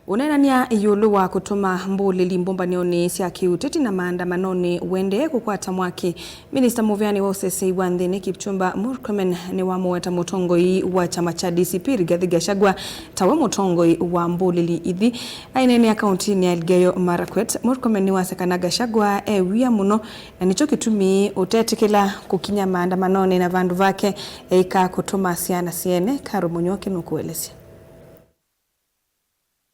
Unenania yulu wa kutuma mbulili mbumbanoni sya kiuteti na maandamanoni wende kukwata mwaki. Minista muvyani wa usesei wa nthini Kipchumba Murkomen ni wamuweta mutongoi wa chama cha DCP Rigathi Gachagua tawe mutongoi wa mbulili ithi. Ainene akaunti ya Elgeyo Marakwet. Murkomen ni wasekana Gachagua ewia muno na nicho kitumi utetikila kukinya maandamanoni na vandu vake eika kutuma syana syene. Karo Munyoki nukuelesya.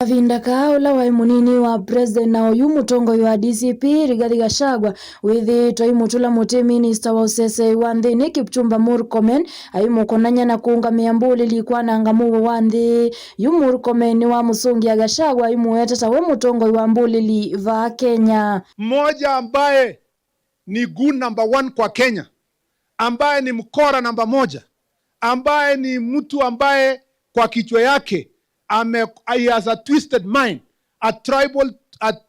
Kavinda kaa ula wai munini wa president na oyu mutongoi wa DCP Rigathi Gachagua withiitwe imutula muti minister wa usesei wa nthini Kipchumba Murkomen aimukonanya na kuungamia mbulili kwananga muuo wa nthi. Yu Murkomen ni wa musungia Gachagua aimueta tawe mutongoi wa mbulili va Kenya. Mmoja ambaye ni goon number one kwa Kenya, ambaye ni mkora namba moja, ambaye ni mtu ambaye kwa kichwa yake he has a twisted mind, a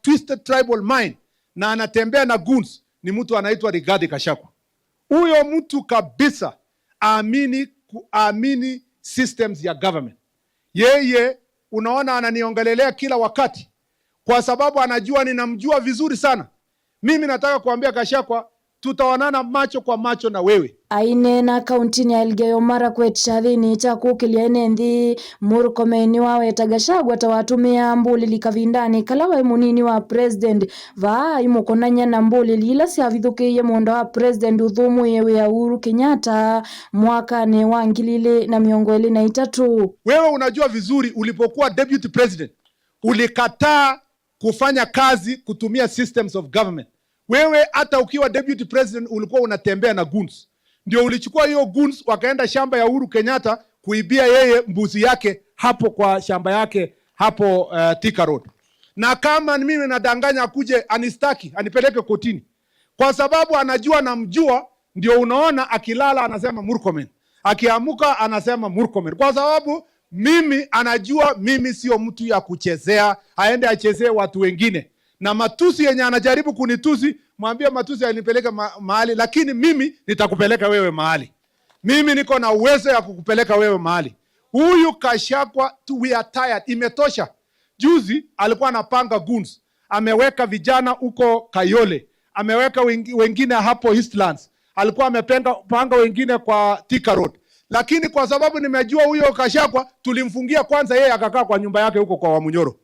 twisted tribal mind, na anatembea na goons, ni mtu anaitwa Rigathi Gachagua. Huyo mtu kabisa aamini kuamini systems ya government. Yeye unaona ananiongelelea kila wakati kwa sababu anajua ninamjua vizuri sana. Mimi nataka kuambia Gachagua, tutaonana macho kwa macho na wewe. Ainena kauntini ya Elgeyo Marakwet chathini cha kukilia ene nthi. Murkomen ni waweta Gachagua ta watumia mbulili kavindani kala wai munini wa president vaa imukonanya na mbulili ila syavithukiie munda wa president uthumuie wia Uhuru Kenyatta mwakani wa 2023. Wewe unajua vizuri ulipokuwa deputy president ulikataa kufanya kazi kutumia systems of government. Wewe hata ukiwa deputy president ulikuwa unatembea na goons. Ndio ulichukua hiyo goons wakaenda shamba ya Uhuru Kenyatta kuibia yeye mbuzi yake hapo kwa shamba yake hapo Thika Road. Na kama mimi nadanganya, akuje anistaki anipeleke kotini, kwa sababu anajua namjua. Ndio unaona akilala anasema Murkomen, akiamuka anasema Murkomen, kwa sababu mimi anajua mimi sio mtu ya kuchezea, aende achezee watu wengine. Na matusi yenye anajaribu kunitusi, mwambie matusi alinipeleka mahali, lakini mimi nitakupeleka wewe mahali. Mimi niko na uwezo ya kukupeleka wewe mahali. Huyu Gachagua tu, we are tired, imetosha. Juzi alikuwa anapanga goons, ameweka vijana huko Kayole, ameweka wengine hapo Eastlands, alikuwa amepanga panga wengine kwa Thika Road, lakini kwa sababu nimejua huyo Gachagua, tulimfungia kwanza, yeye akakaa kwa nyumba yake huko kwa Wamunyoro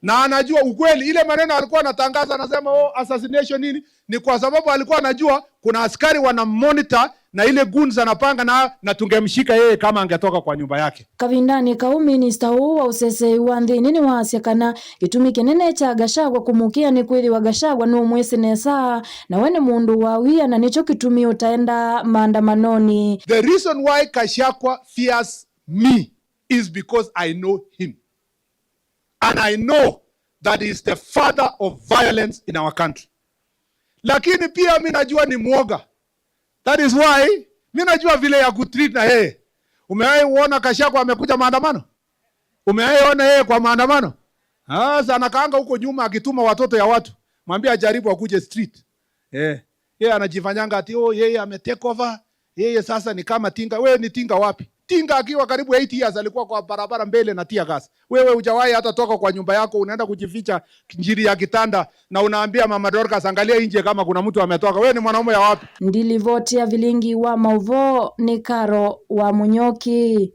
na anajua ukweli. Ile maneno alikuwa anatangaza anasema, oh, assassination nini, ni kwa sababu alikuwa anajua kuna askari wana monitor na ile goons anapanga na tungemshika yeye kama angetoka kwa nyumba yake. Kavindani kau minista uu wa usesei wa nthini ni wasya kana gitumi kinene cha Gachagua kumukia ni kwithiwa Gachagua numwisi nesa na we ni mundu wa wia na nicho kitumi utaenda maandamanoni. The reason why Gachagua fears me is because I know him and I know that he is the father of violence in our country. Lakini pia mi najua ni mwoga. That is why mi najua vile ya kutreat na yeye. Umewahi uona Gachagua amekuja maandamano? Umewahi ona yeye kwa maandamano? Sasa anakaanga huko nyuma akituma watoto ya watu. Mwambie ajaribu akuje street. Eh. Yeye anajifanyanga ati, oh, yeye ame take over. Yeye sasa ni kama tinga. Wewe ni tinga wapi? Tinga akiwa karibu 8 years alikuwa kwa barabara mbele na tear gas. Wewe hujawahi hata toka kwa nyumba yako, unaenda kujificha njiri ya kitanda na unaambia Mama Dorcas, angalia nje kama kuna mtu ametoka. Wewe ni mwanaume ya wapi? Ndilivotia vilingi wa mauvo ni Karo wa Munyoki.